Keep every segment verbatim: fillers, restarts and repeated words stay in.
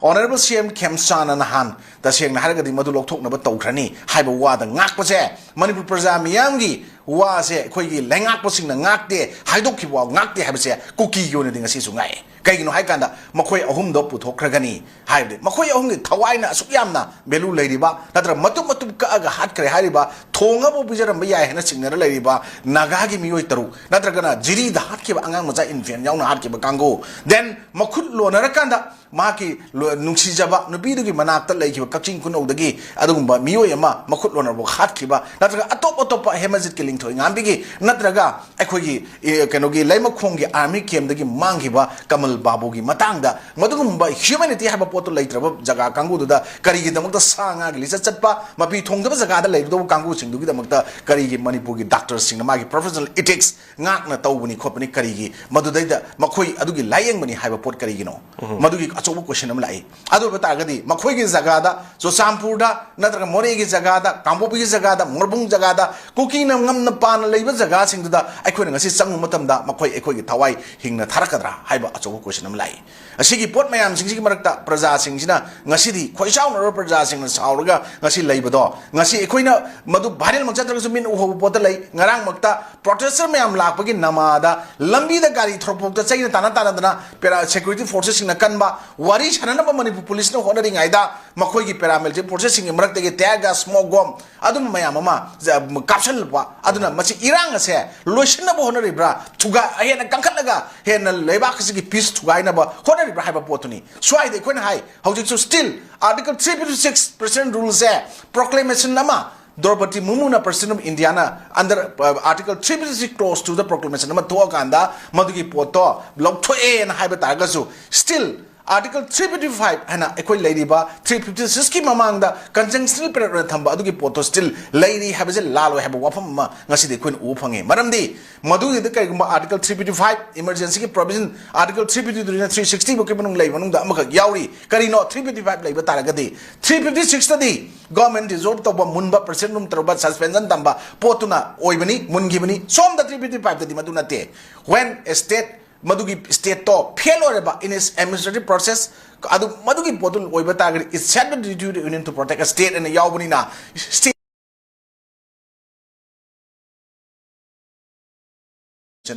Honourable C M ꯈꯦꯝꯆꯥꯟꯅ ꯅꯍꯥꯟ ꯇꯁꯦꯡꯅ ꯍꯥꯏꯔꯒꯗꯤ ꯃꯗꯨ ꯂꯧꯊꯣꯛꯅꯕ ꯇꯧꯈ꯭ꯔꯅꯤ ꯍꯥꯏꯕ ꯋꯥꯗ ꯉꯥꯛꯄꯁꯦ, ꯃꯅꯤꯄꯨꯔ ꯄ꯭ꯔꯖꯥ ꯃꯤꯌꯥꯝꯒꯤ ꯋꯥꯁꯦ ꯑꯩꯈꯣꯏꯒꯤ ꯂꯩꯉꯥꯛꯄꯁꯤꯡꯅ ꯉꯥꯛꯇꯦ, ꯍꯥꯏꯗꯣꯛꯈꯤꯕ ꯋꯥ ꯉꯥꯛꯇꯦ ꯍꯥꯏꯕꯁꯦ ꯀꯨꯀꯤꯒꯤ ꯑꯣꯏꯅꯗꯤ ꯉꯁꯤꯁꯨ ꯉꯥꯛꯑꯦ꯫ ꯀꯩꯒꯤꯅꯣ ꯍꯥꯏꯀꯥꯟꯗ ꯃꯈꯣꯏ ꯑꯍꯨꯝꯗꯣ ꯄꯨꯊꯣꯛꯈ꯭ꯔꯒꯅꯤ ꯍꯥꯏꯕꯗꯤ ꯃꯈꯣꯏ ꯑꯍꯨꯝꯒꯤ ꯊꯋꯥꯏꯅ ꯑꯁꯨꯛ ꯌꯥꯝꯅ value ꯂꯩꯔꯤꯕ, ꯅꯠꯇ꯭ꯔꯒ ꯃꯇꯨꯝ ꯃꯇꯨꯝ ꯀꯛꯑꯒ ꯍꯥꯠꯈ꯭ꯔꯦ ꯍꯥꯏꯔꯤꯕ, ꯊꯣꯡꯉꯕꯨ ꯄꯤꯖꯔꯝꯕ ꯌꯥꯏ ꯍꯥꯏꯅ ꯆꯤꯡꯅꯔ ꯂꯩꯔꯤꯕ ꯅꯥꯒꯥꯒꯤ ꯃꯤꯑꯣꯏ ꯇꯔꯨꯛ, ꯅꯠꯇ꯭ꯔꯒꯅ ꯖꯤꯔꯤꯗ ꯍꯥꯠꯈꯤꯕ ꯑꯉꯥꯡ ꯃꯆꯥ infant ꯌꯥꯎꯅ ꯍꯥꯠꯈꯤꯕ ꯀꯥꯡꯕꯨ, then ꯃꯈꯨꯠ ꯂꯣꯟꯅꯔꯀꯥꯟꯗ ꯃꯍꯥꯛꯀꯤ ꯂꯣ-, ꯅꯨꯡꯁꯤꯖꯕ ꯅꯨꯄꯤꯗꯨꯒꯤ ꯃꯅꯥꯛꯇ ꯂꯩꯈꯤꯕ ꯀꯛꯆꯤꯡ ꯈꯨꯅꯧꯗꯒꯤ ꯑꯗꯨꯒꯨꯝꯕ ꯃꯤꯑꯣꯏ ꯑꯃ ꯃꯈꯨꯠ ꯂꯣꯟꯅꯕ ꯍꯥꯠꯈꯤꯕ, ꯅꯠꯇ꯭ꯔꯒ ꯑꯇꯣꯞ ꯑꯇꯣꯞꯄ ꯍꯦꯃꯖꯤꯠꯀꯤ ꯂꯤꯡꯊꯣꯏ ꯉꯥꯝꯕꯤꯒꯤ, ꯅꯠꯇ꯭ꯔꯒ ꯑꯩꯈꯣꯏꯒꯤ, ꯑꯦ, ꯀꯩꯅꯣꯒꯤ ꯂꯩꯃꯈꯣꯡꯒꯤ army camp ꯗꯒꯤ ꯃꯥꯡꯈꯤꯕ ꯀꯃꯜ ꯕꯥꯕꯨꯒꯤ ꯃꯇꯥꯡꯗ ꯃꯗꯨꯒꯨꯝꯕ humanity ꯍꯥꯏꯕ ꯄꯣꯠꯇꯨ ꯂꯩꯇ꯭ꯔꯕ ꯖꯒꯥ ꯀꯥꯡꯕꯨꯗꯨꯗ ꯀꯔꯤꯒꯤꯗꯃꯛꯇ ꯁꯥ ꯉꯥꯒꯤ ꯂꯤꯆꯠ ꯆꯠꯄ, ꯃꯄꯤ ꯊꯣꯡꯗꯕ ꯖꯒꯥꯗ ꯂꯩꯔꯨꯗꯧꯕ ꯀꯥꯡꯕꯨꯁꯤꯡꯗꯨꯒꯤꯗꯃꯛꯇ ꯀꯔꯤꯒꯤ ꯃꯅꯤꯄꯨꯔꯒꯤ doctor ꯁꯤꯡꯅ ꯃꯥꯒꯤ professional ethics ꯉꯥꯛꯅ ꯇꯧꯕꯅꯤ ꯈꯣꯠꯄꯅꯤ ꯀꯔꯤꯒꯤ ꯃꯗꯨꯗꯩꯗ ꯃꯈꯣꯏ ꯑꯗꯨꯒꯤ ꯂꯥꯏꯌꯦꯡꯕꯅꯤ ꯍꯥꯏꯕ ꯄꯣꯠ ꯀꯔꯤꯒꯤꯅꯣ? ꯃꯗꯨꯒꯤ ꯑꯆꯧꯕ question ꯑꯃ ꯂꯥꯛꯏ꯫ ꯑꯗꯨ ꯑꯣꯏꯕ ꯇꯥꯔꯒꯗꯤ ꯃꯈꯣꯏꯒꯤ ꯖꯒꯥꯗ, ꯆꯨꯔꯆꯥꯟꯄꯨꯔꯗ ꯅꯠꯇ꯭ꯔꯒ ꯃꯣꯔꯦꯒꯤ ꯖꯒꯥꯗ, ꯀꯥꯡꯄꯣꯛꯄꯤꯒꯤ ꯖꯒꯥꯗ, ꯃꯣꯔꯕꯨꯡ ꯖꯒꯥꯗ, ꯀꯨꯀꯤꯅ ꯉꯝꯅ ꯄꯥꯅ ꯂꯩꯕ ꯖꯒꯥꯁꯤꯡꯗꯨꯗ ꯑꯩꯈꯣꯏꯅ ꯉꯁꯤ ꯆꯪꯕ ꯃꯇꯝꯗ ꯃꯈꯣꯏ ꯑꯩꯈꯣꯏꯒꯤ ꯊꯋꯥꯏ ꯍꯤꯡꯅ ꯊꯥꯔꯛꯀꯗ꯭ꯔꯥ ꯍꯥꯏꯕ ꯑꯆꯧꯕ question ꯑꯃ ꯂꯥꯛꯏ꯫ ꯑꯁꯤꯒꯤ ꯄꯣꯠ ꯃꯌꯥꯝꯁꯤꯡꯁꯤꯒꯤ ꯃꯔꯛꯇ ꯄ꯭ꯔꯖꯥꯁꯤꯡꯁꯤꯅ ꯉꯁꯤꯗꯤ ꯈꯣꯏꯁꯥꯎꯅꯔꯕ ꯄ꯭ꯔꯖꯥꯁꯤꯡꯅ ꯁꯥꯎꯔꯒ ꯉꯁꯤ ꯂꯩꯕꯗꯣ, ꯉꯁꯤ ꯑꯩꯈꯣꯏꯅ ꯃꯗꯨ viral ꯃꯛ ꯆꯠꯇ꯭ꯔꯒꯁꯨ ꯃꯤꯠꯅ ꯎꯍꯧꯕ ꯄꯣꯠꯇ ꯂꯩ꯫ ꯉꯔꯥꯡꯃꯛꯇ protester ꯃꯌꯥꯝ ꯂꯥꯛꯄꯒꯤ ꯅꯃꯥꯗ ꯂꯝꯕꯤꯗ ꯒꯥꯔꯤ ꯊꯧꯔꯛꯐꯥꯎꯗ ꯆꯩꯅ ꯇꯥꯟꯅ ꯇꯥꯟꯅꯗꯅ ꯄꯦꯔꯥ security forces ꯁꯤꯡꯅ ꯀꯟꯕ, ꯋꯥꯔꯤ ꯁꯥꯟꯅꯅꯕ ꯃꯅꯤꯄꯨꯔ ꯄꯨꯂꯤꯁꯅ ꯍꯣꯠꯅꯔꯤꯉꯩꯗ ꯃꯈꯣꯏꯒꯤ paramilitary forces ꯁꯤꯡꯒꯤ ꯃꯔꯛꯇꯒꯤ tear gas, smoke bomb ꯑꯗꯨꯝꯕ ꯃꯌꯥꯝ ꯑꯃ ꯖ-, ꯀꯥꯞꯁꯤꯜꯂꯛꯄ, ꯑꯗꯨꯅ ꯃꯁꯤ ꯏꯔꯥꯡ ꯑꯁꯦ ꯂꯣꯏꯁꯤꯟꯅꯕ ꯍꯣꯠꯅꯔꯤꯕ꯭ꯔꯥ, ꯊꯨꯒꯥꯏ-, ꯍꯦꯟꯅ ꯀꯟꯈꯠꯂꯒ ꯍꯦꯟꯅ ꯂꯩꯕꯥꯛ ꯑꯁꯤꯒꯤ peace ꯊꯨꯒꯥꯏꯅꯕ ꯍꯣꯠꯅꯔꯤꯕ꯭ꯔꯥ ꯍꯥꯏꯕ ꯄꯣꯠꯇꯨꯅꯤ꯫ ꯁ꯭ꯋꯥꯏꯗ ꯑꯩꯈꯣꯏꯅ ꯍꯥꯏ, ꯍꯧꯖꯤꯛꯁꯨ still Article three fifty six President Rule ꯁꯦ proclamation ꯑꯃ ꯗ꯭ꯔꯧꯄꯗꯤ ꯃꯨꯔꯃꯨꯅ President of India ꯅ under, uh, Article three fifty six clause two ꯗ proclamation ꯑꯃ ꯊꯣꯛꯑꯀꯥꯟꯗ ꯃꯗꯨꯒꯤ ꯄꯣꯠꯇꯣ ꯂꯧꯊꯣꯛꯑꯦꯅ ꯍꯥꯏꯕ ꯇꯥꯔꯒꯁꯨ, still Article three fifty five ꯍꯥꯏꯅ ꯑꯩꯈꯣꯏ ꯂꯩꯔꯤꯕ three fifty six ꯀꯤ ꯃꯃꯥꯡꯗ constitutional period ꯑꯣꯏꯅ ꯊꯝꯕ ꯑꯗꯨꯒꯤ ꯄꯣꯠꯇꯣ still ꯂꯩꯔꯤ ꯍꯥꯏꯕꯁꯦ ꯂꯥꯜꯂꯣꯏ ꯍꯥꯏꯕ ꯋꯥꯐꯝ ꯑꯃ ꯉꯁꯤꯗꯤ ꯑꯩꯈꯣꯏꯅ ꯎꯕ ꯐꯪꯉꯤ꯫ ꯃꯔꯝꯗꯤ ꯃꯗꯨꯒꯤꯗ ꯀꯔꯤꯒꯨꯝꯕ Article three fifty five emergency ꯒꯤ provision, Article three fifty three ꯅ three sixty ꯐꯥꯎꯒꯤ ꯃꯅꯨꯡ ꯂꯩꯕ ꯃꯅꯨꯡꯗ ꯑꯃꯈꯛ ꯌꯥꯎꯔꯤ꯫ ꯀꯔꯤꯅꯣ? Three fifty five ꯂꯩꯕ ꯇꯥꯔꯒꯗꯤ three fifty six ꯇꯗꯤ government dissolve ꯇꯧꯕ, ꯃꯨꯟꯕ, President Rule ꯇꯧꯕ, suspension ꯇꯝꯕ ꯄꯣꯠꯇꯨꯅ ꯑꯣꯏꯕꯅꯤ, ꯃꯨꯟꯈꯤꯕꯅꯤ꯫ ꯁꯣꯝꯗ three fifty five ꯇꯗꯤ ꯃꯗꯨ ꯅꯠꯇꯦ꯫ When a state, ꯃꯗꯨꯒꯤ state ꯇꯣ fail ꯑꯣꯏꯔꯕ in its administrative process, ꯑꯗꯨ ꯃꯗꯨꯒꯤ ꯄꯣꯠꯇꯨ ꯑꯣꯏꯕ ꯇꯥꯔꯒꯗꯤ, "It's set the duty of the union to protect a state" ꯑꯅ ꯌꯥꯎꯕꯅꯤꯅ, state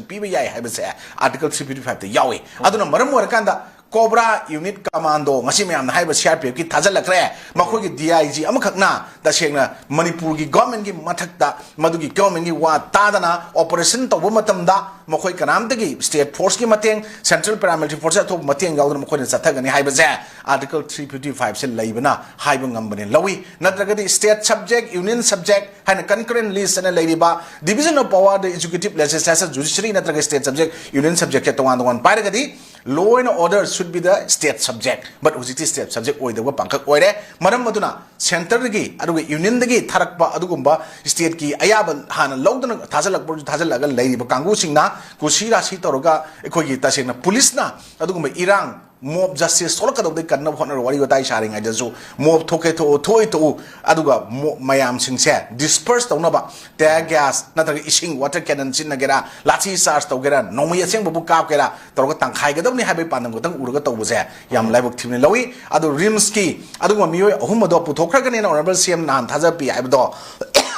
ꯄꯤꯕ ꯌꯥꯏ ꯍꯥꯏꯕꯁꯦ Article three fifty five ꯇ ꯌꯥꯎꯏ꯫ ꯑꯗꯨꯅ ꯃꯔꯝ ꯑꯣꯏꯔꯀꯥꯟꯗ COBRA unit commando, ꯉꯁꯤ ꯃꯌꯥꯝꯅ ꯍꯥꯏꯕ C R P F ꯀꯤ ꯊꯥꯖꯤꯜꯂꯛꯈ꯭ꯔꯦ, ꯃꯈꯣꯏꯒꯤ D I G ꯑꯃꯈꯛꯅ ꯇꯁꯦꯡꯅ ꯃꯅꯤꯄꯨꯔꯒꯤ government ꯀꯤ ꯃꯊꯛꯇ ꯃꯗꯨꯒꯤ government ꯀꯤ ꯋꯥ ꯇꯥꯗꯅ operation ꯇꯧꯕ ꯃꯇꯝꯗ ꯃꯈꯣꯏ ꯀꯅꯥꯝꯇꯒꯤ state force ꯀꯤ ꯃꯇꯦꯡ, central paramilitary force ꯑꯇꯣꯞꯄ ꯃꯇꯦꯡ ꯌꯥꯎꯗꯅ ꯃꯈꯣꯏꯅ ꯆꯠꯊꯒꯅꯤ ꯍꯥꯏꯕꯁꯦ Article three fifty five ꯁꯦ ꯂꯩꯕꯅ ꯍꯥꯏꯕ ꯉꯝꯕꯅꯦ ꯂꯧꯏ꯫ ꯅꯠꯇ꯭ꯔꯒꯗꯤ state subject, union subject ꯍꯥꯏꯅ concurrent list ꯑꯅ ꯂꯩꯔꯤꯕ division of power, the executive, legislature, judiciary ꯅꯠꯇ꯭ꯔꯒ state subject, union subject ꯁꯦ ꯇꯣꯉꯥꯟ ꯇꯣꯉꯥꯟ ꯄꯥꯏꯔꯒꯗꯤ law and order should be the state subject, but ꯍꯧꯖꯤꯛꯇꯤ state subject ꯑꯣꯏꯗꯕ ꯄꯥꯡꯈꯛ ꯑꯣꯏꯔꯦ꯫ ꯃꯔꯝ ꯑꯗꯨꯅ centre ꯗꯒꯤ ꯑꯗꯨꯒ union ꯗꯒꯤ ꯊꯥꯔꯛꯄ ꯑꯗꯨꯒꯨꯝꯕ state ꯀꯤ ꯑꯌꯥꯕ ꯍꯥꯟꯅ ꯂꯧꯗꯨꯅ ꯊꯥꯖꯤꯜꯂꯛꯄ, ꯊꯥꯖꯤꯜꯂꯛꯑꯒ ꯂꯩꯔꯤꯕ ꯀꯥꯡꯕꯨꯁꯤꯡꯅ ꯀꯨꯁꯤ ꯔꯥꯁꯤ ꯇꯧꯔꯒ ꯑꯩꯈꯣꯏꯒꯤ ꯇꯁꯦꯡꯅ police ꯅ ꯑꯗꯨꯒꯨꯝꯕ ꯏꯔꯥꯡ, mob justice ꯊꯣꯛꯂꯛꯀꯗꯧꯕꯗꯩ ꯀꯟꯅꯕ ꯍꯣꯠꯅꯔ ꯋꯥꯔꯤ ꯋꯥꯇꯥꯏ ꯁꯥꯔꯤꯉꯩꯗꯁꯨ mob ꯊꯣꯛꯀꯦ ꯊꯣꯛꯎ, ꯊꯣꯛꯏ ꯊꯣꯛꯎ, ꯑꯗꯨꯒ mob ꯃꯌꯥꯝꯁꯤꯡꯁꯦ disperse ꯇꯧꯅꯕ tear gas ꯅꯠꯇ꯭ꯔꯒ ꯏꯁꯤꯡ, water cannon ꯁꯤꯖꯤꯟꯅꯒꯦꯔꯥ, ꯂꯥꯊꯤ charge ꯇꯧꯒꯦꯔꯥ, ꯅꯣꯡꯃꯩ ꯑꯁꯦꯡꯕꯕꯨ ꯀꯥꯞꯀꯦꯔꯥ ꯇꯧꯔꯒ ꯇꯪꯈꯥꯏꯒꯗꯕꯅꯤ ꯍꯥꯏꯕꯒꯤ ꯄꯥꯟꯗꯝ ꯈꯛꯇꯪ ꯎꯔꯒ ꯇꯧꯕꯁꯦ ꯌꯥꯝ ꯂꯥꯏꯕꯛ ꯊꯤꯕꯅ ꯂꯧꯏ꯫ ꯑꯗꯣ RIMS ꯀꯤ ꯑꯗꯨꯒꯨꯝꯕ ꯃꯤꯑꯣꯏ ꯑꯍꯨꯝ ꯑꯗꯣ ꯄꯨꯊꯣꯛꯈ꯭ꯔꯒꯅꯦꯅ Honourable C M ꯅꯍꯥꯟ ꯊꯥꯖ ꯄꯤ ꯍꯥꯏꯕꯗꯣ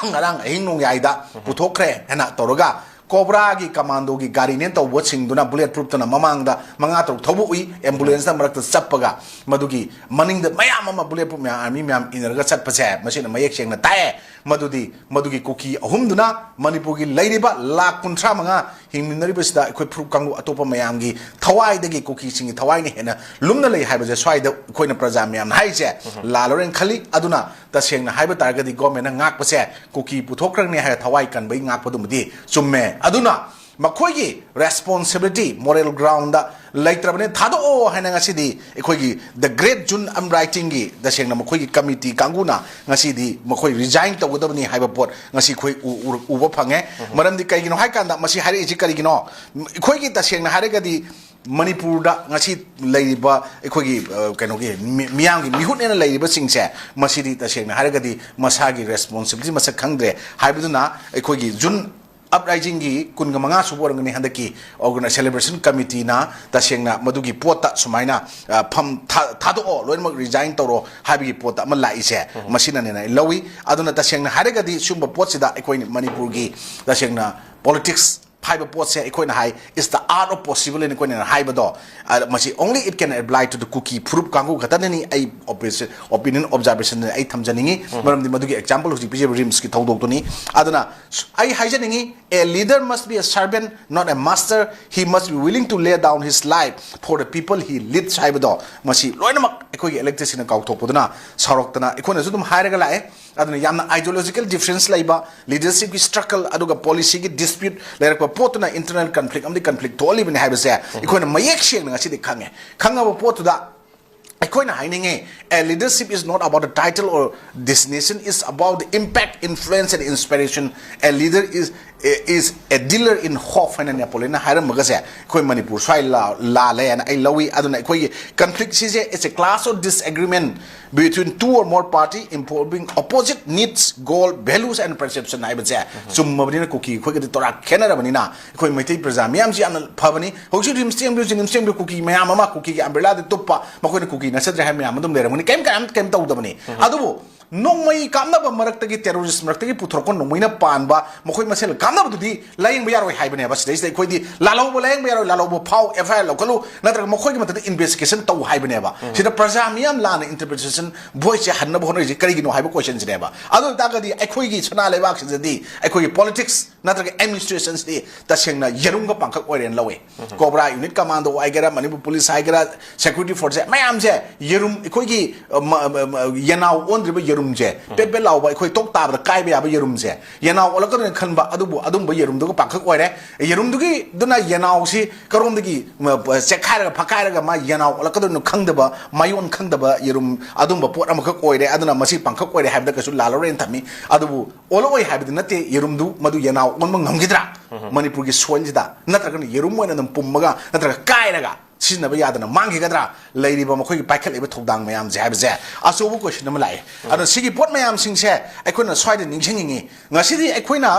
ꯉꯔꯥꯡ ꯑꯍꯤꯡ ꯅꯣꯡꯌꯥꯏꯗ ꯄꯨꯊꯣꯛꯈ꯭ꯔꯦ ꯍꯥꯏꯅ ꯇꯧꯔꯒ COBRA ꯒꯤ commando ꯒꯤ ꯒꯥꯔꯤꯅꯦꯅ ꯇꯧꯕꯁꯤꯡꯗꯨꯅ bullet proof ꯇꯨꯅ ꯃꯃꯥꯡꯗ ꯃꯉꯥ ꯇꯔꯨꯛ ꯊꯧꯕ ꯎꯏ, ambulance ꯅ ꯃꯔꯛꯇ ꯆꯠꯄꯒ ꯃꯗꯨꯒꯤ ꯃꯅꯤꯡꯗ ꯃꯌꯥꯝ ꯑꯃ bullet proof ꯃꯌꯥꯝ, army ꯃꯌꯥꯝ ꯏꯟꯅꯔꯒ ꯆꯠꯄꯁꯦ ꯃꯁꯤꯅ ꯃꯌꯦꯛ ꯁꯦꯡꯅ ꯇꯥꯛꯑꯦ꯫ ꯃꯗꯨꯗꯤ ꯃꯗꯨꯒꯤ ꯀꯨꯀꯤ ꯑꯍꯨꯝꯗꯨꯅ ꯃꯅꯤꯄꯨꯔꯒꯤ ꯂꯩꯔꯤꯕ ꯂꯥꯈ ꯀꯨꯟꯊ꯭ꯔꯥ ꯃꯉꯥ ꯍꯤꯡꯃꯤꯟꯅꯔꯤꯕꯁꯤꯗ ꯑꯩꯈꯣꯏ ꯐꯨꯔꯨꯞ ꯀꯥꯡꯕꯨ ꯑꯇꯣꯞꯄ ꯃꯌꯥꯝꯒꯤ ꯊꯋꯥꯏꯗꯒꯤ ꯀꯨꯀꯤꯁꯤꯡꯒꯤ ꯊꯋꯥꯏꯅ ꯍꯦꯟꯅ ꯂꯨꯝꯅ ꯂꯩ ꯍꯥꯏꯕꯁꯦ ꯁ꯭ꯋꯥꯏꯗ ꯑꯩꯈꯣꯏꯅ ꯄ꯭ꯔꯖꯥ ꯃꯌꯥꯝꯅ ꯍꯥꯏꯔꯤꯁꯦ ꯂꯥꯜꯂꯔꯦꯅ ꯈꯜꯂꯤ꯫ ꯑꯗꯨꯅ ꯇꯁꯦꯡꯅ ꯍꯥꯏꯕ ꯇꯥꯔꯒꯗꯤ government ꯅ ꯉꯥꯛꯄꯁꯦ ꯀꯨꯀꯤ ꯄꯨꯊꯣꯛꯈ꯭ꯔꯅꯤ ꯍꯥꯏꯔ ꯊꯋꯥꯏ ꯀꯟꯕꯒꯤ ꯉꯥꯛꯄꯗꯨꯃꯗꯤ ꯆꯨꯝꯃꯦ꯫ ꯑꯗꯨꯅ ꯃꯈꯣꯏꯒꯤ responsibility moral ground ꯗ ꯂꯩꯇ꯭ꯔꯕꯅꯤ, ꯊꯥꯗꯣꯛꯑꯣ ꯍꯥꯏꯅ ꯉꯁꯤꯗꯤ ꯑꯩꯈꯣꯏꯒꯤ The Great June Uprising ꯒꯤ ꯇꯁꯦꯡꯅ ꯃꯈꯣꯏꯒꯤ committee ꯀꯥꯡꯕꯨꯅ ꯉꯁꯤꯗꯤ ꯃꯈꯣꯏ resign ꯇꯧꯒꯗꯕꯅꯤ ꯍꯥꯏꯕ ꯄꯣꯠ ꯉꯁꯤ ꯑꯩꯈꯣꯏ ꯎ-, ꯎ-, ꯎꯕ ꯐꯪꯉꯦ꯫ ꯃꯔꯝꯗꯤ ꯀꯩꯒꯤꯅꯣ ꯍꯥꯏ ꯀꯥꯟꯗ ꯃꯁꯤ ꯍꯥꯏꯔꯛꯏꯁꯤ ꯀꯔꯤꯒꯤꯅꯣ? ꯑꯩꯈꯣꯏꯒꯤ ꯇꯁꯦꯡꯅ ꯍꯥꯏꯔꯒꯗꯤ ꯃꯅꯤꯄꯨꯔꯗ ꯉꯁꯤ ꯂꯩꯔꯤꯕ ꯑꯩꯈꯣꯏꯒꯤ, ꯑ, ꯀꯩꯅꯣꯒꯤ ꯃꯤ-, ꯃꯤꯌꯥꯝꯒꯤ ꯃꯤꯍꯨꯠꯅꯦꯅ ꯂꯩꯔꯤꯕꯁꯤꯡꯁꯦ ꯃꯁꯤꯗꯤ ꯇꯁꯦꯡꯅ ꯍꯥꯏꯔꯒꯗꯤ ꯃꯁꯥꯒꯤ responsibility ꯃꯁꯛ ꯈꯪꯗ꯭ꯔꯦ ꯍꯥꯏꯕꯗꯨꯅ ꯑꯩꯈꯣꯏꯒꯤ ꯖꯨꯟ ꯑꯞꯔꯥꯏꯖꯤꯡꯒꯤ ꯀꯨꯟꯒ ꯃꯉꯥ ꯁꯨꯕ ꯑꯣꯏꯔꯝꯒꯅꯤ ꯍꯟꯗꯛꯀꯤ ꯑꯣꯔꯒꯅꯥꯏ ꯁꯦꯂꯦꯕ꯭ꯔꯦꯁꯟ ꯀꯃꯤꯇꯤꯅ ꯇꯁꯦꯡꯅ ꯃꯗꯨꯒꯤ ꯄꯣꯠꯇ ꯁꯨꯃꯥꯏꯅ, ꯑ, ꯐꯝ ꯊꯥ-, ꯊꯥꯗꯣꯛꯑꯣ, ꯂꯣꯏꯅꯃꯛ ꯔꯤꯖꯥꯏꯟ ꯇꯧꯔꯣ ꯍꯥꯏꯕꯒꯤ ꯄꯣꯠꯇ ꯑꯃ ꯂꯥꯛꯏꯁꯦ, ꯃꯁꯤꯅꯅꯦꯅ ꯑꯩ ꯂꯧꯏ꯫ ꯑꯗꯨꯅ ꯇꯁꯦꯡꯅ ꯍꯥꯏꯔꯒꯗꯤ ꯁꯤꯒꯨꯝꯕ ꯄꯣꯠꯁꯤꯗ ꯑꯩꯈꯣꯏ ꯃꯅꯤꯄꯨꯔꯒꯤ ꯇꯁꯦꯡꯅ ꯄꯣꯂꯤꯇꯤꯛꯁ ꯍꯥꯏꯕ ꯄꯣꯠꯁꯦ ꯑꯩꯈꯣꯏꯅ ꯍꯥꯏ is the art of possible ꯍꯥꯏꯅ ꯑꯩꯈꯣꯏꯅ ꯍꯥꯏꯕꯗꯣ, ꯑ, ꯃꯁꯤ only it can apply to the ꯀꯨꯀꯤ ꯐꯨꯔꯨꯞ ꯀꯥꯡꯕꯨ ꯈꯛꯇꯅꯅꯤ꯫ ꯑꯩ ꯑꯣꯄꯤꯁ-, ꯑꯣꯄꯤꯅꯤꯌꯟ ꯑꯣꯕꯖꯥꯔꯕꯦꯁꯟ ꯑꯩ ꯊꯝꯖꯅꯤꯡꯉꯤ꯫ ꯃꯔꯝꯗꯤ ꯃꯗꯨꯒꯤ ꯑꯦꯛꯖꯥꯝꯄꯜ ꯍꯧꯖꯤꯛ ꯄꯤꯖꯕ ꯔꯤꯝꯁꯀꯤ ꯊꯧꯗꯣꯛꯇꯨꯅꯤ꯫ ꯑꯗꯨꯅ ꯁ-, ꯑꯩ ꯍꯥꯏꯖꯅꯤꯡꯉꯤ, a leader must be a servant, not a master. He must be willing to lay down his life for the people he leads ꯍꯥꯏꯕꯗꯣ, ꯃꯁꯤ ꯂꯣꯏꯅꯃꯛ ꯑꯩꯈꯣꯏꯒꯤ ꯏꯂꯦꯛꯇꯦꯗꯁꯤꯡꯅ ꯀꯥꯎꯊꯣꯛꯄꯗꯨꯅ ꯁꯥꯎꯔꯛꯇꯅ ꯑꯩꯈꯣꯏꯅꯁꯨ ꯑꯗꯨꯝ ꯍꯥꯏꯔꯒ ꯂꯥꯛꯑꯦ꯫ ꯑꯗꯨꯅ ꯌꯥꯝꯅ ideological difference ꯂꯩꯕ, ꯂꯤꯗꯔꯁꯤꯞꯀꯤ ꯁ꯭ꯇ꯭ꯔꯒꯜ ꯑꯗꯨꯒ ꯄꯣꯂꯤꯁꯤꯒꯤ ꯗꯤꯁꯄ꯭ꯌꯨꯠ ꯂꯩꯔꯛꯄ ꯄꯣꯠꯇꯨꯅ ꯏꯟꯇꯔꯅꯦꯜ ꯀꯟꯐ꯭ꯂꯤꯛ ꯑꯃꯗꯤ ꯀꯟꯐ꯭ꯂꯤꯛ ꯊꯣꯛꯍꯜꯂꯤꯕꯅꯤ ꯍꯥꯏꯕꯁꯦ ꯑꯩꯈꯣꯏꯅ ꯃꯌꯦꯛ ꯁꯦꯡꯅ ꯉꯁꯤꯗꯤ ꯈꯪꯉꯦ꯫ ꯈꯪꯉꯕ ꯄꯣꯠꯇꯨꯗ ꯑꯩꯈꯣꯏꯅ ꯍꯥꯏꯅꯤꯡꯉꯤ, a leadership is not about the title or designation, it's about the impact, influence and inspiration. A leader is, is a dealer in hope ꯍꯥꯏꯅ ꯅꯦꯄꯣꯂꯤꯌꯟꯅ ꯍꯥꯏꯔꯝꯕꯒꯁꯦ ꯑꯩꯈꯣꯏ ꯃꯅꯤꯄꯨꯔ ꯁ꯭ꯋꯥꯏ ꯂꯥ-, ꯂꯥꯜꯂꯦ ꯍꯥꯏꯅ ꯑꯩ ꯂꯧꯏ꯫ ꯑꯗꯨꯅ ꯑꯩꯈꯣꯏꯒꯤ ꯀꯟꯐ꯭ꯂꯤꯛꯁꯤꯁꯦ it's a clash of disagreement between two or more party involving opposite needs, goal, values and perception ꯍꯥꯏꯕꯁꯦ ꯆꯨꯝꯃꯕꯅꯤꯅ ꯀꯨꯀꯤ ꯑꯩꯈꯣꯏꯒꯗꯤ ꯇꯣꯔꯥ ꯈꯦꯠꯅꯔꯕꯅꯤꯅ ꯑꯩꯈꯣꯏ ꯃꯩꯇꯩ ꯄ꯭ꯔꯖꯥ ꯃꯤꯌꯥꯝꯁꯤ ꯌꯥꯝꯅ ꯐꯕꯅꯤ꯫ ꯍꯧꯖꯤꯛ ꯔꯤꯝꯁ ꯆꯦꯟꯕꯤꯌꯨ, ꯖꯦꯅꯤꯝꯁ ꯆꯦꯟꯕꯤꯌꯨ, ꯀꯨꯀꯤ ꯃꯌꯥꯝ ꯑꯃ ꯀꯨꯀꯤꯒꯤ ꯑꯝꯕ꯭ꯔꯦꯂꯥꯗ ꯇꯨꯞꯄ, ꯃꯈꯣꯏꯅ ꯀꯨꯀꯤ ꯅꯠꯆꯗ꯭ꯔꯦ ꯍꯥꯏꯕ ꯃꯌꯥꯝ ꯑꯗꯨꯝ ꯂꯩꯔꯝꯒꯅꯤ꯫ ꯀꯩꯝ ꯀꯩꯝ ꯀꯩꯝ ꯇꯧꯗꯕꯅꯤ꯫ ꯑꯗꯨꯕꯨ ꯅꯣꯡꯃꯩ ꯀꯥꯞꯅꯕ ꯃꯔꯛꯇꯒꯤ, ꯇꯦꯔꯣꯔꯤꯁ ꯃꯔꯛꯇꯒꯤ ꯄꯨꯊꯣꯔꯛꯄ ꯅꯣꯡꯃꯩꯅ ꯄꯥꯟꯕ ꯃꯈꯣꯏ ꯃꯁꯦꯜ ꯀꯥꯞꯅꯕꯗꯨꯗꯤ ꯂꯥꯌꯦꯡꯕ ꯌꯥꯔꯣꯏ ꯍꯥꯏꯕꯅꯦꯕ꯫ ꯁꯤꯗꯩꯁꯤꯗ ꯑꯩꯈꯣꯏꯗꯤ ꯂꯥꯜꯍꯧꯕ ꯂꯥꯌꯦꯡꯕ ꯌꯥꯔꯣꯏ, ꯂꯥꯜꯍꯧꯕ ꯐꯥꯎ, ꯑꯦꯐ ꯑꯥꯏ ꯑꯥꯔ ꯂꯧꯈꯠꯂꯨ, ꯅꯠꯇ꯭ꯔꯒ ꯃꯈꯣꯏꯒꯤ ꯃꯊꯛꯇ ꯏꯟꯚꯦꯁꯇꯤꯒꯦꯁꯟ ꯇꯧ ꯍꯥꯏꯕꯅꯦꯕ꯫ ꯁꯤꯗ ꯄ꯭ꯔꯖꯥ ꯃꯤꯌꯥꯝ ꯂꯥꯟꯅ ꯏꯟꯇꯔꯄ꯭ꯔꯤꯇꯦꯁꯟ ꯚꯣꯏꯁꯁꯦ ꯍꯟꯅꯕ ꯍꯣꯠꯅꯔꯤꯁꯦ ꯀꯔꯤꯒꯤꯅꯣ ꯍꯥꯏꯕ ꯀꯣꯏꯁꯟꯁꯤꯅꯦꯕ꯫ ꯑꯗꯨ ꯑꯣꯏ ꯇꯥꯔꯒꯗꯤ ꯑꯩꯈꯣꯏꯒꯤ ꯁꯅꯥ ꯂꯩꯕꯥꯛꯁꯤꯗꯗꯤ ꯑꯩꯈꯣꯏꯒꯤ ꯄꯣꯂꯤꯇꯤꯛꯁ ꯅꯠꯇ꯭ꯔꯒ ꯑꯦꯗꯃꯤꯅꯤꯁꯇ꯭ꯔꯦꯁꯟꯁꯤꯗꯤ ꯇꯁꯦꯡꯅ ꯌꯦꯔꯨꯝꯒ ꯄꯥꯡꯈꯛ ꯑꯣꯏꯔꯦꯅ ꯂꯧꯋꯦ꯫ ꯀꯣꯕ꯭ꯔꯥ ꯌꯨꯅꯤꯠ ꯀꯃꯥꯟꯗꯣ ꯍꯥꯏꯒꯦꯔꯥ, ꯃꯅꯤꯄꯨꯔ ꯄꯨꯂꯤꯁ ꯍꯥꯏꯒꯦꯔꯥ, ꯁꯦꯀ꯭ꯌꯨꯔꯤꯇꯤ ꯐꯣꯔꯁꯁꯦ ꯃꯌꯥꯝꯁꯦ ꯌꯦꯔꯨꯝ, ꯑꯩꯈꯣꯏꯒꯤ, ꯑ, ꯃ-, ꯃ-, ꯃ-, ꯌꯦꯅꯥꯎ ꯑꯣꯟꯗ꯭ꯔꯤꯕ ꯌꯦꯔꯨꯝꯁꯦ, ꯄꯦꯠ ꯄꯦꯠ ꯂꯥꯎꯕ, ꯑꯩꯈꯣꯏ ꯇꯣꯛ ꯇꯥꯕꯗ ꯀꯥꯏꯕ ꯌꯥꯕ ꯌꯦꯔꯨꯝꯁꯦ, ꯌꯦꯅꯥꯎ ꯑꯣꯜꯂꯛꯀꯗꯣꯏꯅ ꯈꯟꯕ, ꯑꯗꯨꯕꯨ ꯑꯗꯨꯝꯕ ꯌꯦꯔꯨꯝꯗꯨꯒ ꯄꯥꯡꯈꯛ ꯑꯣꯏꯔꯦ꯫ ꯌꯦꯔꯨꯝꯗꯨꯒꯤ, ꯑꯗꯨꯅ ꯌꯦꯅꯥꯎꯁꯤ ꯀꯔꯣꯝꯗꯒꯤ, ꯃ-, ꯄ-, ꯆꯦꯛꯈꯥꯏꯔꯒ ꯐꯛꯈꯥꯏꯔꯒ ꯃꯥ ꯌꯦꯅꯥꯎ ꯑꯣꯜꯂꯛꯀꯗꯣꯏꯅꯣ ꯈꯪꯗꯕ, ꯃꯌꯣꯟ ꯈꯪꯗꯕ ꯌꯦꯔꯨꯝ ꯑꯗꯨꯝꯕ ꯄꯣꯠ ꯑꯃꯈꯛ ꯑꯣꯏꯔꯦ꯫ ꯑꯗꯨꯅ ꯃꯁꯤ ꯄꯥꯡꯈꯛ ꯑꯣꯏꯔꯦ ꯍꯥꯏꯕꯗ ꯀꯩꯁꯨ ꯂꯥꯜꯂꯔꯣꯏꯅ ꯊꯝꯃꯤ꯫ ꯑꯗꯨꯕꯨ ꯑꯣꯜꯂꯛꯑꯣꯏ ꯍꯥꯏꯕꯗꯤ ꯅꯠꯇꯦ, ꯌꯦꯔꯨꯝꯗꯨ ꯃꯗꯨ ꯌꯦꯅꯥꯎ ꯑꯣꯟꯕ ꯉꯝꯈꯤꯗ꯭ꯔꯥ ꯃꯅꯤꯄꯨꯔꯒꯤ ꯁꯣꯏꯜꯁꯤꯗ? ꯅꯠꯇ꯭ꯔꯒꯅ ꯌꯦꯔꯨꯝ ꯑꯣꯏꯅ ꯑꯗꯨꯝ ꯄꯨꯝꯃꯒ, ꯅꯠꯇ꯭ꯔꯒ ꯀꯥꯏꯔꯒ, ꯁꯤꯖꯤꯟꯅꯕ ꯌꯥꯗꯅ ꯃꯥꯡꯈꯤꯒꯗ꯭ꯔꯥ? ꯂꯩꯔꯤꯕ ꯃꯈꯣꯏꯒꯤ ꯄꯥꯏꯈꯠꯂꯤꯕ ꯊꯧꯗꯥꯡ ꯃꯌꯥꯝꯁꯦ ꯍꯥꯏꯕꯁꯦ ꯑꯆꯧꯕ ꯀꯣꯏꯁꯟ ꯑꯃ ꯂꯥꯛꯑꯦ꯫ ꯑꯗꯣ ꯁꯤꯒꯤ ꯄꯣꯠ ꯃꯌꯥꯝꯁꯤꯡꯁꯦ ꯑꯩꯈꯣꯏꯅ ꯁ꯭ꯋꯥꯏꯗ ꯅꯤꯡꯁꯤꯡꯅꯤꯡꯉꯤ꯫ ꯉꯁꯤꯗꯤ ꯑꯩꯈꯣꯏꯅ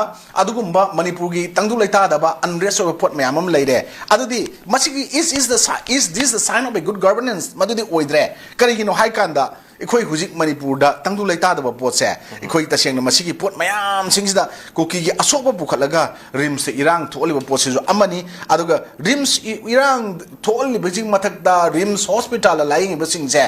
ꯑꯗꯨꯒꯨꯝꯕ ꯃꯅꯤꯄꯨꯔꯒꯤ ꯇꯪꯗꯨ ꯂꯩꯇꯥꯗꯕ ꯑꯟꯔꯦꯁ ꯑꯣꯏꯕ ꯄꯣꯠ ꯃꯌꯥꯝ ꯑꯃ ꯂꯩꯔꯦ꯫ ꯑꯗꯨꯗꯤ ꯃꯁꯤꯒꯤ is is the si- is this the sign of a good governance? ꯃꯗꯨꯗꯤ ꯑꯣꯏꯗ꯭ꯔꯦ꯫ ꯀꯔꯤꯒꯤꯅꯣ ꯍꯥꯏ ꯀꯥꯟꯗ ꯑꯩꯈꯣꯏ ꯍꯧꯖꯤꯛ ꯃꯅꯤꯄꯨꯔꯗ ꯇꯪꯗꯨ ꯂꯩꯇꯥꯗꯕ ꯄꯣꯠꯁꯦ, ꯑꯩꯈꯣꯏ ꯇꯁꯦꯡꯅ ꯃꯁꯤꯒꯤ ꯄꯣꯠ ꯃꯌꯥꯝꯁꯤꯡꯁꯤꯗ ꯀꯨꯀꯤꯒꯤ ꯑꯁꯣꯛꯄ ꯄꯨꯈꯠꯂꯒ ꯔꯤꯝꯁꯇ ꯏꯔꯥꯡ ꯊꯣꯛꯍꯜꯂꯤꯕ ꯄꯣꯠꯁꯤꯁꯨ ꯑꯃꯅꯤ꯫ ꯑꯗꯨꯒ ꯔꯤꯝꯁ ꯏ- ꯏꯔꯥꯡ ꯊꯣꯛꯍꯜꯂꯤꯕꯁꯤꯒꯤ ꯃꯊꯛꯇ ꯔꯤꯝꯁ ꯍꯣꯁꯄꯤꯇꯥꯜꯗ ꯂꯥꯌꯦꯡꯉꯤꯕꯁꯤꯡꯁꯦ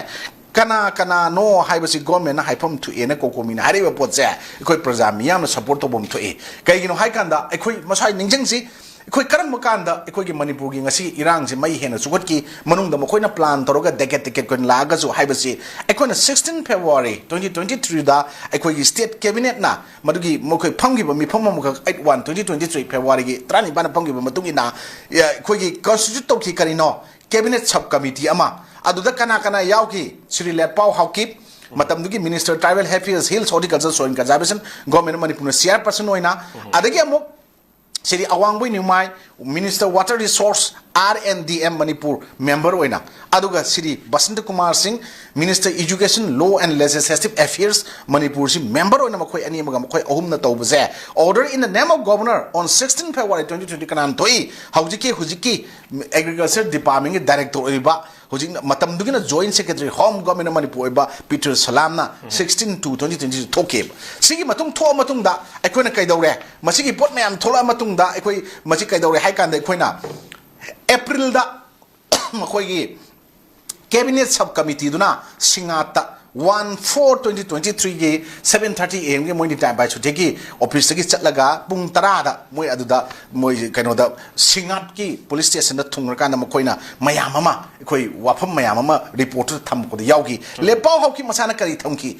ꯀꯅꯥ ꯀꯅꯥꯅꯣ ꯍꯥꯏꯕꯁꯤ ꯒꯣꯔꯃꯦꯟꯅ ꯍꯥꯏꯐꯝ ꯊꯣꯛꯑꯦꯅ ꯀꯣꯀꯣꯃꯤꯅ ꯍꯥꯏꯔꯛꯏꯕ ꯄꯣꯠꯁꯦ ꯑꯩꯈꯣꯏ ꯄ꯭ꯔꯖꯥ ꯃꯤꯌꯥꯝꯅ ꯁꯄꯣꯔꯠ ꯇꯧꯐꯝ ꯊꯣꯛꯏ꯫ ꯀꯩꯒꯤꯅꯣ ꯍꯥꯏ ꯀꯥꯟꯗ ꯑꯩꯈꯣꯏ ꯃꯁꯥꯏ ꯅꯤꯡꯁꯤꯡꯁꯤ, ꯑꯩꯈꯣꯏ ꯀꯔꯝꯕ ꯀꯥꯟꯗ ꯑꯩꯈꯣꯏꯒꯤ ꯃꯅꯤꯄꯨꯔꯒꯤ ꯉꯁꯤ ꯏꯔꯥꯡꯁꯤ ꯃꯩ ꯍꯦꯟꯅ ꯆꯨꯈꯠꯈꯤ? ꯃꯅꯨꯡꯗ ꯃꯈꯣꯏꯅ ꯄ꯭ꯂꯥꯟ ꯇꯧꯔꯒ ꯗꯦꯀꯦꯠ ꯗꯦꯀꯦꯠ ꯑꯣꯏꯅ ꯂꯥꯛꯑꯒꯁꯨ ꯍꯥꯏꯕꯁꯤ ꯑꯩꯈꯣꯏꯅ sixteen February twenty twenty threeꯗ ꯑꯩꯈꯣꯏꯒꯤ ꯁ꯭ꯇꯦꯠ ꯀꯦꯕꯤꯅꯦꯠꯅ ꯃꯗꯨꯒꯤ ꯃꯈꯣꯏ ꯐꯝꯈꯤꯕ ꯃꯤꯐꯝ ꯑꯃꯈꯛ eight one twenty twenty three Februaryꯒꯤ ꯇꯔꯥꯅꯤꯄꯥꯟꯗ ꯐꯝꯈꯤꯕ ꯃꯇꯨꯡ ꯏꯟꯅ, ꯑꯦ, ꯑꯩꯈꯣꯏꯒꯤ ꯀꯟꯁꯇꯤꯇ꯭ꯌꯨꯠ ꯇꯧꯈꯤ꯫ ꯀꯔꯤꯅꯣ? ꯀꯦꯕꯤꯅꯦꯠ ꯁꯕ ꯀꯃꯤꯇꯤ ꯑꯃ꯫ ꯑꯗꯨꯗ ꯀꯅꯥ ꯀꯅꯥ ꯌꯥꯎꯈꯤ? ꯁ꯭ꯔꯤ ꯂꯦꯠꯄꯥꯎ ꯍꯥꯎꯀꯤꯞ, ꯃꯇꯝꯗꯨꯒꯤ minister tribal affairs, hills, horticulture, soil conservation, government of ꯃꯅꯤꯄꯨꯔꯅ ꯆꯤꯌꯥꯔꯄꯔꯁꯟ ꯑꯣꯏꯅ, ꯑꯗꯒꯤ ꯑꯃꯨꯛ Shri Awangbow Newmai, minister water resources, R and D M Manipur, member ꯑꯣꯏꯅ, ꯑꯗꯨꯒ Shri Basanta Kumar Singh, minister education, law and legislative affairs ꯃꯅꯤꯄꯨꯔꯁꯤ ꯃꯦꯝꯕꯔ ꯑꯣꯏꯅ ꯃꯈꯣꯏ ꯑꯅꯤꯃꯛ, ꯃꯈꯣꯏ ꯑꯍꯨꯝꯅ ꯇꯧꯕꯁꯦ, order in the name of governor on sixteen February twenty twenty ꯀꯅꯥꯅ ꯊꯣꯛꯏ? ꯍꯧꯖꯤꯛꯀꯤ, ꯍꯧꯖꯤꯛꯀꯤ ꯑꯦꯒ꯭ꯔꯤꯀꯜꯆꯔ ꯗꯤꯄꯥꯔꯠꯃꯦꯟꯒꯤ ꯗꯥꯏꯔꯦꯛꯇꯔ ꯑꯣꯏꯔꯤꯕ, ꯍꯧꯖꯤꯛ ꯃꯇꯝꯗꯨꯒꯤꯅ joint secretary home government of Manipur ꯑꯣꯏꯕ ꯄꯤꯇꯔ ꯁꯂꯥꯝꯅ sixteen two twenty twenty ꯊꯣꯛꯈꯤꯕ꯫ ꯁꯤꯒꯤ ꯃꯇꯨꯡ ꯊꯣꯛꯑ ꯃꯇꯨꯡꯗ ꯑꯩꯈꯣꯏꯅ ꯀꯩꯗꯧꯔꯦ? ꯃꯁꯤꯒꯤ ꯄꯣꯠ ꯃꯌꯥꯝ ꯊꯣꯛꯂꯛꯑ ꯃꯇꯨꯡꯗ ꯑꯩꯈꯣꯏ ꯃꯁꯤ ꯀꯩꯗꯧꯔꯦ ꯍꯥꯏ ꯀꯥꯟꯗ, ꯑꯩꯈꯣꯏꯅ ꯑꯦꯄ꯭ꯔꯤꯜꯗ ꯃꯈꯣꯏꯒꯤ ꯀꯦꯕꯤꯅꯦꯠ ꯁꯕ ꯀꯃꯤꯇꯤꯗꯨꯅ ꯁꯤꯡꯉꯥꯠꯇ one four twenty twenty threeꯒꯤ seven thirty A Mꯒꯤ ꯃꯣꯏ ꯅꯤꯇꯥꯏ ꯕꯥꯏꯁꯨꯇꯦꯒꯤ ꯑꯣꯐꯤꯁꯇꯒꯤ ꯆꯠꯂꯒ ꯄꯨꯡ ꯇꯔꯥꯗ ꯃꯣꯏ ꯑꯗꯨꯗ, ꯃꯣꯏ ꯀꯩꯅꯣꯗ, ꯁꯤꯡꯉꯥꯠꯀꯤ ꯄꯨꯂꯤꯁ ꯁ꯭ꯇꯦꯁꯟꯗ ꯊꯨꯡꯉꯀꯥꯟꯗ ꯃꯈꯣꯏꯅ ꯃꯌꯥꯝ ꯑꯃ, ꯑꯩꯈꯣꯏ ꯋꯥꯐꯝ ꯃꯌꯥꯝ ꯑꯃ ꯔꯤꯄꯣꯔꯠꯇꯨꯗ ꯊꯝꯃꯛꯄꯗ ꯌꯥꯎꯈꯤ꯫ ꯂꯦꯄꯥꯎ ꯍꯥꯎꯀꯤꯞ ꯃꯁꯥꯅ ꯀꯔꯤ ꯊꯝꯈꯤ?